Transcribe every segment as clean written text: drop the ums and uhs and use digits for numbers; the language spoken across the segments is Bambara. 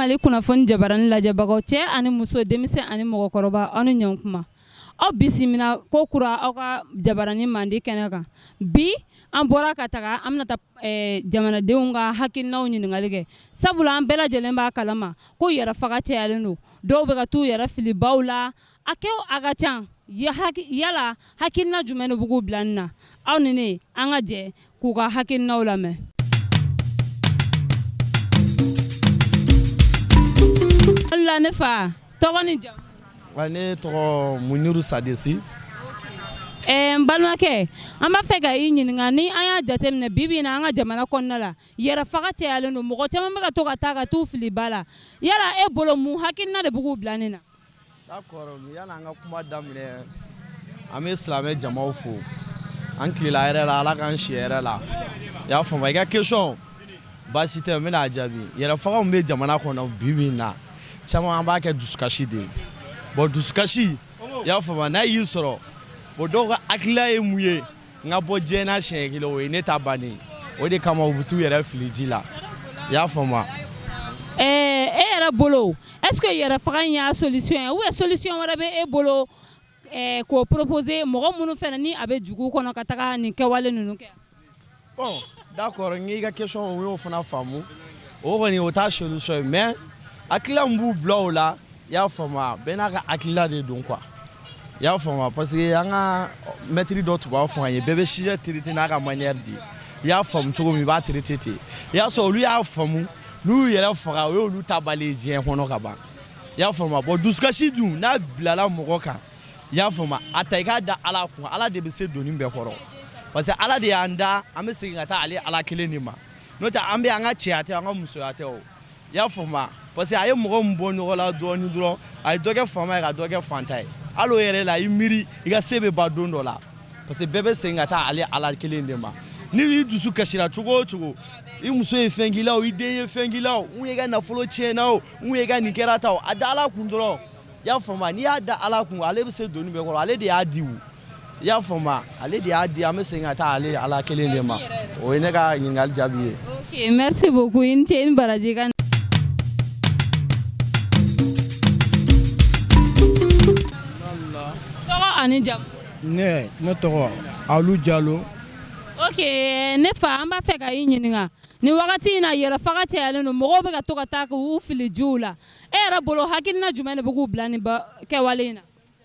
Mali kunnafoni jabarani lajɛbagaw, cɛ ani muso, denmisɛn ani mɔgɔkɔrɔba, aw ni ɲɔgɔn aw bisimila ko kura aw ka jabarani mandi kɛnɛ kan. Bi an bɔra ka taga, an bɛna taa jamanadenw ka hakilinaw ɲininkali kɛ, sabula an bɛɛ lajɛlen b'a kalama ko yɛrɛfaga cayalen don. Dɔw bɛ ka t'u yɛrɛ fili baw la, a kɛ a ka ca. Yala hakilina jumɛn de b'u bila nin na? Aw ni ne, an ka jɛ k'u ka hakilinaw lamɛn. La ne fa, tɔgɔ ni jamu? Wa ne tɔgɔ Muniru Sadesi. N balimakɛ, an b'a fɛ ka i ɲininka, ni an y'a jateminɛ bi bi in na, an ka jamana kɔnɔna la, yɛrɛfaga cayalen don, mɔgɔ caman bɛ ka to ka taa ka t'u fili ba la. Yala e bolo, mun hakilina de b'u bila nin na? D'accord, yani an ka kuma daminɛ, an bɛ silamɛ jamaw fo. An tilela hɛrɛ la, Ala k'an si hɛrɛ la. I y'a faamu? I ka question, baasi tɛ, n bɛna a jaabi. Yɛrɛfaga min bɛ jamana kɔnɔ bi bi in na, caman an b'a kɛ dusukasi de ye. Bon, dusukasi, i y'a faamu, n'a y'i sɔrɔ, bon, dɔw ka hakilila ye mun ye? N ka bɔ diɲɛ na siɲɛ kelen, o ye ne ta bannen. O de kama u bɛ t'u yɛrɛ fili ji la, i y'a faamu? E yɛrɛ bolo, est-ce que yɛrɛfaga in y'a solution ye ou bien solution wɛrɛ bɛ e bolo k'o proposer mɔgɔ minnu fana ni a bɛ dugu kɔnɔ ka taga nin kɛwale ninnu kɛ? Bon, d'accord, n y'i ka question, o y'o fana faamu. O kɔni, o t'a solution ye, mais hakilila min b'u bila o la, i y'a faamu, bɛɛ n'a ka hakilila de don quoi, i y'a faamu? Parce que an ka maître dɔ tun b'a fɔ an ye, bɛɛ bɛ sujet traiter n'a ka manière de ye. I y'a faamu cogo min, i b'a traiter ten. I y'a sɔrɔ olu y'a faamu, n'u y'u yɛrɛ faga, o y'olu ta bali ye diɲɛ kɔnɔ ka ban, i y'a faamu? Bon, dusukasi dun, n'a bilala mɔgɔ kan, i y'a faamu, a ta i k'a da Ala kun. Ala de bɛ se doni bɛɛ kɔrɔ, parce que Ala de y'an da, an bɛ segin ka taa ale Ala kelen de ma. N'o tɛ, an bɛ an ka cɛya tɛ, an ka musoya tɛ o, i y'a faamu? Parce que a ye mɔgɔ min bɔ ɲɔgɔn la dɔɔni dɔrɔn, a ye dɔ kɛ faama ye ka dɔ kɛ fantan ye. Hali o yɛrɛ la, i miiri i ka se bɛ ban don dɔ la, parce que bɛɛ bɛ segin ka taa ale Ala kelen de ma. Ni i dusu kasira cogo o cogo, i muso ye fɛn k'i la o, i den ye fɛn k'i la o, u ye ka nafolo tiɲɛ na o, u ye ka nin kɛra ta o, a da Ala kun dɔrɔn, i y'a faamu? N'i y'a da Ala kun, ale bɛ se doni bɛɛ kɔrɔ. Ale de y'a di o, i y'a faamu? Ale de y'a di, an bɛ segin ka taa ale Ala kelen de ma. O ye ne ka ɲininkali jaabi ye. Ok, merci beaucoup, i ni ce, i ni baraji ka. Tɔgɔ ani jamu? Ne tɔgɔ Alu Jalo. Ok, ne fa, an b'a fɛ ka i ɲininka, nin wagati in na, yɛrɛfaga cayalen don, mɔgɔw bɛ ka to ka taa k'u fili jiw la. E yɛrɛ bolo, hakilina jumɛn de bɛ k'u bila nin kɛwale in na?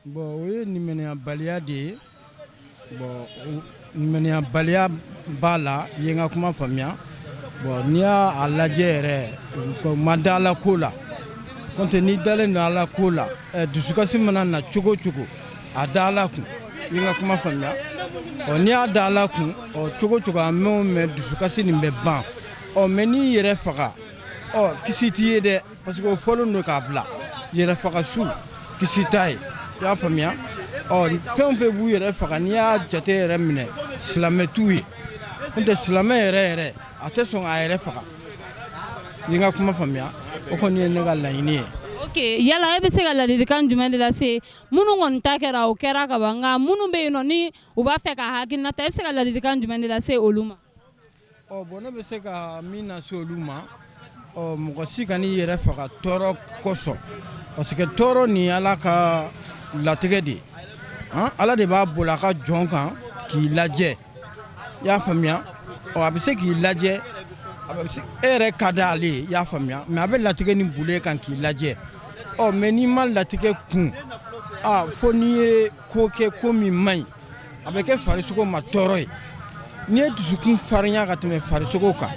Bon, o ye limaniyabaliya de ye. Bon, limaniyabaliya b'a la, i ye n ka kuma faamuya? Bon, n'i y'a lajɛ yɛrɛ, ma da Ala ko la. N'o tɛ, n'i dalen don Ala ko la, dusukasi mana na cogo o cogo, a da Ala kun. I ye n ka kuma faamuya? Ɔ, n'i y'a da Ala kun, ɔ, cogo o cogo, a mɛn o mɛn, dusukasi nin bɛ ban. Ɔ, mais n'i yɛrɛ faga, ɔ, kisi t'i ye dɛ, parce que o fɔlen don k'a bila, yɛrɛ faga su kisi t'a ye, i y'a faamuya? Ɔ, fɛn o fɛn b'u yɛrɛ faga, n'i y'a jate yɛrɛ minɛ, silamɛ t'u ye. N'o tɛ, silamɛ yɛrɛ yɛrɛ, a tɛ sɔn k'a yɛrɛ faga. I ye n ka kuma faamuya? O kɔni ye ne ka laɲini ye. Ok, yala e bɛ se ka ladilikan jumɛn de lase minnu kɔni ta kɛra, o kɛra ka ban, nka minnu bɛ yen nɔ, ni u b'a fɛ ka hakilina ta, e bɛ se ka ladilikan jumɛn de lase olu ma? Ɔ, bon, ne bɛ se ka min lase olu ma, ɔ, mɔgɔ si kan'i yɛrɛ faga tɔɔrɔ kosɔn, parce que tɔɔrɔ nin ye Ala ka latigɛ de ye. Ala de b'a boli a ka jɔn kan k'i lajɛ, i y'a faamuya? Ɔ, a bɛ se k'i lajɛ, e yɛrɛ ka di ale ye, i y'a faamuya? Mais a bɛ latigɛ nin boli kan k'i lajɛ. Ɔ, mais n'i ma latigɛ kun, aa, fo n'i ye ko kɛ, ko min man ɲi, a bɛ kɛ farisogo ma tɔɔrɔ ye. N'i ye dusukun farinya ka tɛmɛ farisogo kan,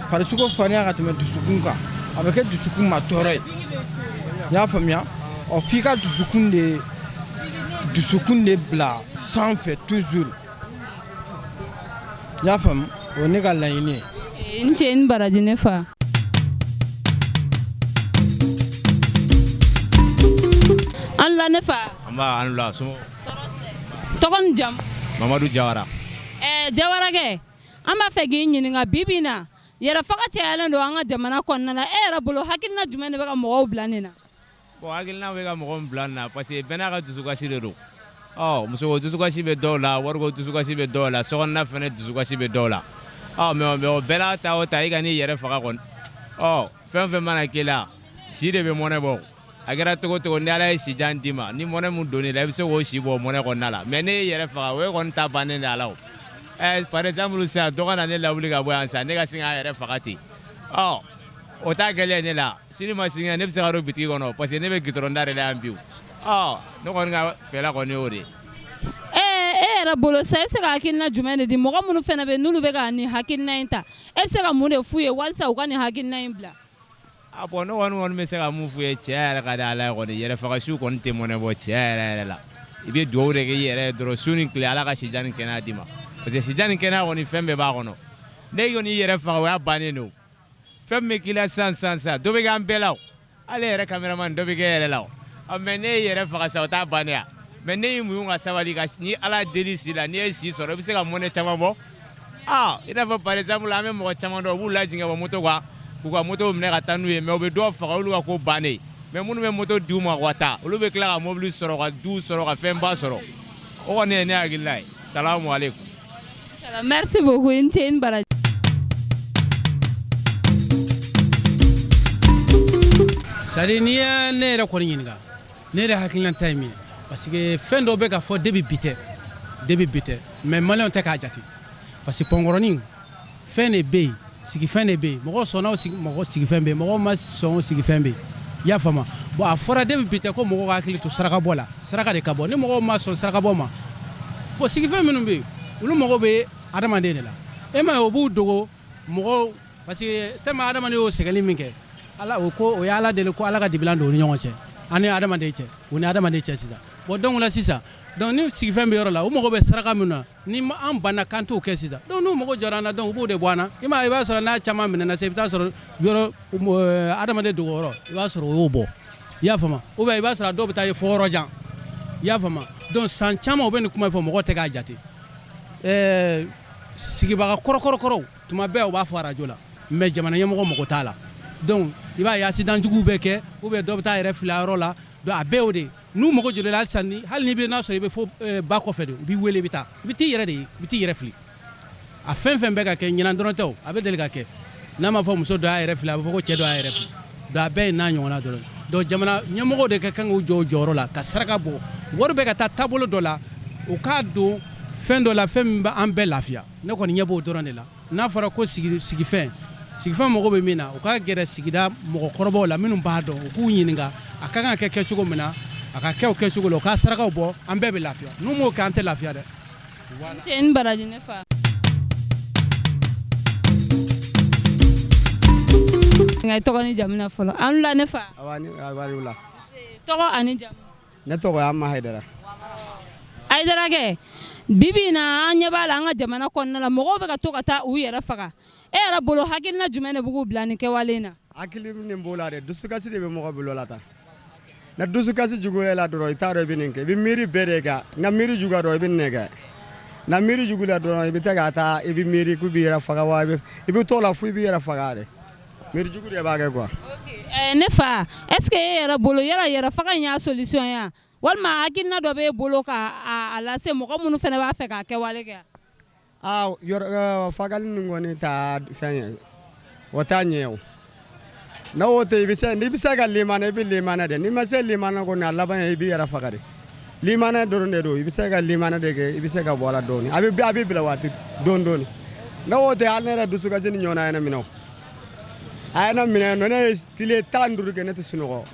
farisogo farinya ka tɛmɛ dusukun kan, a bɛ kɛ dusukun ma tɔɔrɔ ye, i y'a faamuya? Ɔ, f'i ka dusukun de bila sanfɛ toujours, i y'a faamu? O ye ne ka laɲini ye. N ce, n baraji, ne fa. An la, ne fa. An b'a an la so. Tɔgɔ ni jamu? Mamadu Jawara. Jawarakɛ, an b'a fɛ k'i ɲininka, bi bi in na, yɛrɛfaga cayalen don an ka jamana kɔnɔna na. E yɛrɛ bolo, hakilina jumɛn de bɛ ka mɔgɔw bila nin na? Bon, hakilina bɛ ka mɔgɔ min bila nin na, parce que bɛɛ n'a ka dusukasi de don. Ɔ, musoko dusukasi bɛ dɔw la, wariko dusukasi bɛ dɔw la, sokɔnɔna fɛnɛ dusukasi bɛ dɔw la. Ɔ, mais o bɛɛ n'a ta o ta, i ka n'i yɛrɛ faga kɔni, ɔ, fɛn o fɛn mana k'i la. Si de bɛ mɔnɛ bɔ. A kɛra cogo cogo, ni Ala ye sijan d'i ma, ni mɔnɛ mun donn'i la, i bɛ se k'o si bɔ mɔnɛ kɔnɔna la. Mais ne y'i yɛrɛ faga, o ye kɔni ta bannen de a la o. Ɛ, par exemple sisan, dɔ ka na ne lawuli ka bɔ yan sisan, ne ka sin k'a yɛrɛ faga ten, ɔ o t'a kɛlen ne la. Sini ma sinikɛnɛ, ne bɛ se ka don bitigi kɔnɔ, parce que ne bɛ gitɔrɔn da de la yan bi. Ɔ ne kɔni ka fɛla kɔni y'o de ye. E yɛrɛ bolo sa, e bɛ se ka hakilina jumɛn de di mɔgɔ minnu fana bɛ n'olu bɛ ka nin hakilina in ta? E bɛ se ka mun de f'u ye walasa u ka nin hakilina in bila? A bon, ne kɔni bɛ se ka mun f'u ye, tiɲɛ yɛrɛ ka di Ala ye kɔni, yɛrɛfagasiw kɔni tɛ mɔnɛ bɔ tiɲɛ yɛrɛ yɛrɛ la. I bɛ dugawu de kɛ i yɛrɛ ye dɔrɔn su ni tile, Ala ka sijan ni kɛnɛya d'i ma, parce que sijan ni kɛnɛya kɔni, fɛn bɛɛ b'a kɔnɔ. Ne kɔni y'i yɛrɛ faga, o y'a bannen don. Fɛn min bɛ k'i la sisan sisan sisan, dɔ bɛ kɛ an bɛɛ la o. Hali e yɛrɛ cameraman, dɔ bɛ kɛ e yɛrɛ la o. Mais ne y'i yɛrɛ faga sa, o t'a bannen ya. Mais ne y'i muɲu ka sabali ka ni Ala deli si la, n'i ye si sɔrɔ, i bɛ se ka mɔnɛ caman bɔ. Aa, i n'a fɔ par exemple, an bɛ mɔgɔ caman dɔn, u b'u lajigin ka bɔ moto kan, k'u ka moto minɛ ka taa n'u ye, mais u bɛ dɔw faga, olu ka ko bannen. Mais minnu bɛ moto d'u ma ka taa, olu bɛ tila ka mobili sɔrɔ, ka duw sɔrɔ, ka fɛnba sɔrɔ. O kɔni ye ne hakilina ye. Salamu aleykum. Merci beaucoup, i ni ce, i ni baraji. C'est-à-dire, n'i ye ne yɛrɛ kɔni ɲininka, ne yɛrɛ hakilina ta ye min ye, parce que fɛn dɔw bɛ ka fɔ depuis bi tɛ, depuis bi tɛ, mais maliyɛnw tɛ k'a jate, parce que pɔnkɔrɔnin fɛn de bɛ yen, sigifɛn de bɛ yen, mɔgɔ sɔnna o sigi, mɔgɔ sigifɛn bɛ yen, mɔgɔ ma sɔn o sigifɛn bɛ yen, i y'a faamu. Bon, a fɔra depuis bi tɛ ko mɔgɔw ka hakili to sarakabɔ la, saraka de ka bɔ. Ni mɔgɔw ma sɔn sarakabɔ ma, bon, sigifɛn minnu bɛ yen, olu mago bɛ adamaden de la. E ma ye, o b'u dogo mɔgɔw, parce que tellement adamaden y'o sɛgɛnni min kɛ, ala o ko o ye Ala deli ko Ala ka dibilan don u ni ɲɔgɔn cɛ, an ni adamaden cɛ, u ni adamaden cɛ sisan. Bon, donc la sisan, donc ni sigifɛn bɛ yɔrɔ la, u mago bɛ saraka min na, ni an banna k'an t'o kɛ sisan, donc n'u mago jɔra an na, donc u b'o de bɔ an na. I ma ye, i b'a sɔrɔ n'a caman minɛna sisan, i bɛ taa sɔrɔ yɔrɔ adamaden dogoyɔrɔ, i b'a sɔrɔ o y'o bɔ, i y'a faamu, ou bien i b'a sɔrɔ a dɔw bɛ taa ye fo yɔrɔ jan, i y'a faamu. Donc san caman u bɛ nin kuma fɔ, mɔgɔw tɛ k'a jate. Sigibaga kɔrɔkɔrɔkɔrɔw, tuma bɛɛ u b'a fɔ arajo la, mais jamana ɲɛmɔgɔ mago t'a la. Donc i b'a ye, accident juguw bɛ kɛ, ou bien dɔ bɛ taa yɛrɛ fili a yɔrɔ la. Donc a bɛɛ y'o de ye. N'u mago jɔra la halisa, ni hali n'i bɛ n'a sɔrɔ i bɛ fo ba kɔfɛ de, u b'i wele, i bɛ taa, i bɛ t'i yɛrɛ de ye, i bɛ t'i yɛrɛ fili. A fɛn fɛn bɛ ka kɛ ɲinan dɔrɔn tɛ o, a bɛ deli ka kɛ. N'a ma fɔ muso dɔ y'a yɛrɛ fili, a bɛ fɔ ko cɛ dɔ y'a yɛrɛ fili. Donc a bɛɛ ye n'a ɲɔgɔnna dɔrɔn. Donc jamana ɲɛmɔgɔw de ka kan k'u jɔ u jɔyɔrɔ la ka saraka bɔ. Wari bɛ ka taa taabolo dɔ la, u k'a don fɛn dɔ la, fɛn min bɛ an bɛɛ lafiya. Ne kɔni ɲɛ b'o dɔrɔn de la. N'a fɔra ko sigifɛn, sigifɛn mago bɛ min na, u ka gɛrɛ sigida mɔgɔkɔrɔbaw la minnu b'a dɔn, u k'u ɲininka a ka kan ka kɛ kɛcogo min na, a ka kɛ o kɛcogo la, u ka sarakaw bɔ, an bɛɛ bɛ lafiya. N'u m'o kɛ, an tɛ lafiya dɛ. Cɛ ni baraji, ne fa. Nka tɔgɔ ni jamu na fɔlɔ, an la ne fa. Awa, la. Tɔgɔ ani jamu? Ne tɔgɔ ye Ama Hayidara. Hayidara kɛ, bibi in na, an ɲɛ b'a la an ka jamana kɔnɔna la, mɔgɔw bɛ ka to ka taa u yɛrɛ faga. E yɛrɛ bolo, hakilina jumɛn de b'u k'u bila nin kɛwale in na? Hakili min b'o la dɛ, dusukasi de bɛ mɔgɔ bolo la tan. Na dusukasi juguya la dɔrɔn, i t'a dɔn i bɛ nin kɛ, i bɛ miiri bɛɛ de kan. Na miiri juguya dɔrɔn, i bɛ nin de kɛ. Na miiri jugu la dɔrɔn, i bɛ taa ka taa, i bɛ miiri k'u b'i yɛrɛ faga wa, i bɛ t'o la fo i b'i yɛrɛ faga de. Miiri jugu de b'a kɛ quoi. Ne fa, est ce que e yɛrɛ bolo, yala yɛrɛ faga in y'a solution ye walima hakilina dɔ b'e bolo ka a lase mɔgɔ minnu fana b'a fɛ k'a kɛwale kɛ? Aa, yɔrɔ fagali nin kɔni ta fɛn ye, o t'a ɲɛ o. N'o tɛ, i bɛ se, n'i bɛ se ka limana, i bɛ limana dɛ. N'i ma se limana kɔni, a laban ye i b'i yɛrɛ faga de. Limana dɔrɔn de don, i bɛ se ka limana de kɛ, i bɛ se ka bɔ a la dɔɔnin, a bɛ bila waati dɔɔnin dɔɔnin. N'o tɛ, hali ne yɛrɛ dusukasi ni ɲɔgɔnna ye ne minɛ o. A ye ne minɛ nɔ, ne ye tile 15 kɛ, ne tɛ sunɔgɔ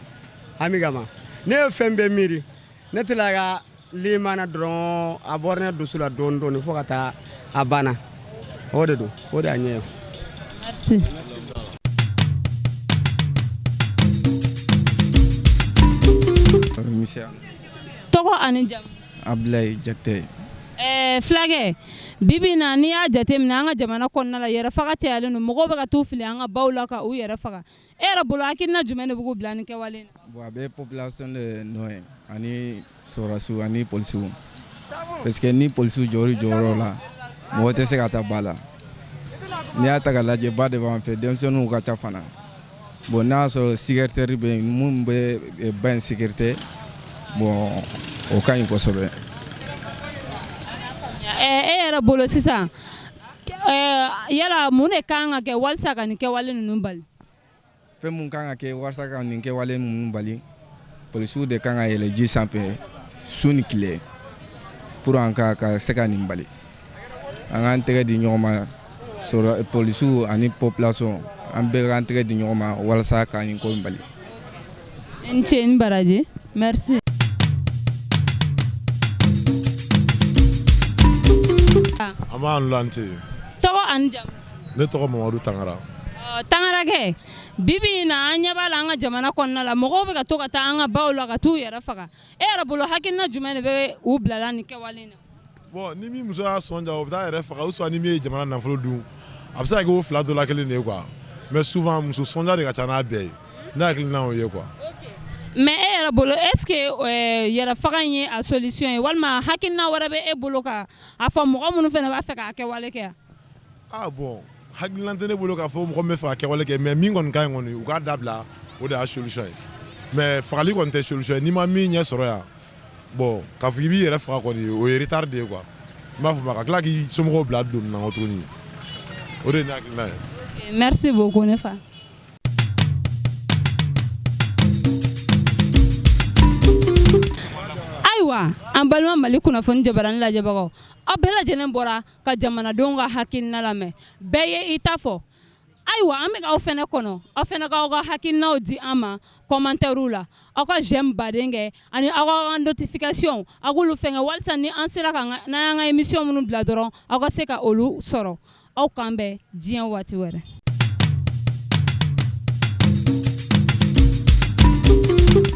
hami kama. Ne ye fɛn bɛɛ miiri, ne tila ka limana dɔrɔn, a bɔra ne dusu la dɔɔnin dɔɔnin fo ka taa a banna. O de don, o de y'a ɲɛ ye. Merci. Misia. Tɔgɔ ani jamu? Abdoulaye Jakite. Fulakɛ, bibi na, n'i y'a jateminɛ an ka jamana kɔnɔna la, yɛrɛ faga cayalen don, mɔgɔw bɛ ka t'u fili an ka baw la ka u yɛrɛ faga. E yɛrɛ bolo, hakilina jumɛn de b'u k'u bila nin kɛwale in na? Bon, a bɛ population de nɔ ye ani sɔrɔdasiw ani polisiw, parce que ni polisiw jɔr'u jɔyɔrɔ la, mɔgɔ tɛ se ka taa ba la. N'i y'a ta k'a lajɛ, ba de b'an fɛ, denmisɛnninw ka ca fana. Bon, n'a y'a sɔrɔ sécuritaire bɛ yen mun bɛ ba in sécurité, bon, o ka ɲi kosɛbɛ. E yɛrɛ bolo sisan, yala mun de kan ka kɛ walasa ka nin kɛwale ninnu bali? Fɛn mun kan ka kɛ walasa ka nin kɛwale ninnu bali, polisiw de kan ka yɛlɛ ji sanfɛ su ni tile pour an ka se ka nin bali. An k'an tɛgɛ di ɲɔgɔn ma, polisiw ani population, an bɛɛ k'an tɛgɛ di ɲɔgɔn ma walasa ka nin ko in bali. N ce ni baraji, merci. An b'an lante. Tɔgɔ ani jamu? Ne tɔgɔ Mamadu Tangara. Tangarakɛ, bi bi in na, an ɲɛ b'a la an ka jamana kɔnɔna la, mɔgɔw bɛ ka to ka taa an ka baw la ka t'u yɛrɛ faga. E yɛrɛ bolo, hakilina jumɛn de bɛ u bilala nin kɛwale in na? Bon, ni min muso y'a sɔn ja, o bɛ taa yɛrɛ faga, ou soit ni min ye jamana nafolo dun, a bɛ se ka kɛ o fila dɔ la kelen de ye quoi. Mais souvent, muso sɔnja de ka ca n'a bɛɛ ye. Ne hakilina y'o ye quoi. Mais e yɛrɛ bolo, est ce que yɛrɛ faga in ye a solution ye, walima hakilina wɛrɛ bɛ e bolo ka a fɔ mɔgɔ minnu fana b'a fɛ k'a kɛwale kɛ? Ah bon, hakilina tɛ ne bolo k'a fɔ mɔgɔ min bɛ fɛ ka kɛwale kɛ, mais min kɔni ka ɲi kɔni, u k'a dabila, o de y'a solution ye. Mais fagali kɔni tɛ solution ye. N'i ma min ɲɛ sɔrɔ yan, bon, k'a fɔ i b'i yɛrɛ faga kɔni, o ye retard de ye quoi. N b'a fɔ ma ka tila k'i somɔgɔw bila don na kɔ tuguni, o de ye ne hakilina ye. Merci beaucoup, ne fa. Ayiwa, an balima Mali kunnafoni jabarani lajɛbagaw, aw bɛɛ lajɛlen bɔra ka jamanadenw ka hakilina lamɛn. Bɛɛ ye i ta fɔ. Ayiwa, an bɛ aw fɛnɛ kɔnɔ, aw fɛnɛ k'aw ka hakilinaw di an ma commentaire la. Aw ka j'aime baden kɛ ani aw ka notification, aw k'olu fɛngɛ, walasa ni an sera ka n'an y'an ka émission minnu bila dɔrɔn, aw ka se ka olu sɔrɔ. Aw k'an bɛn diɲɛ waati wɛrɛ.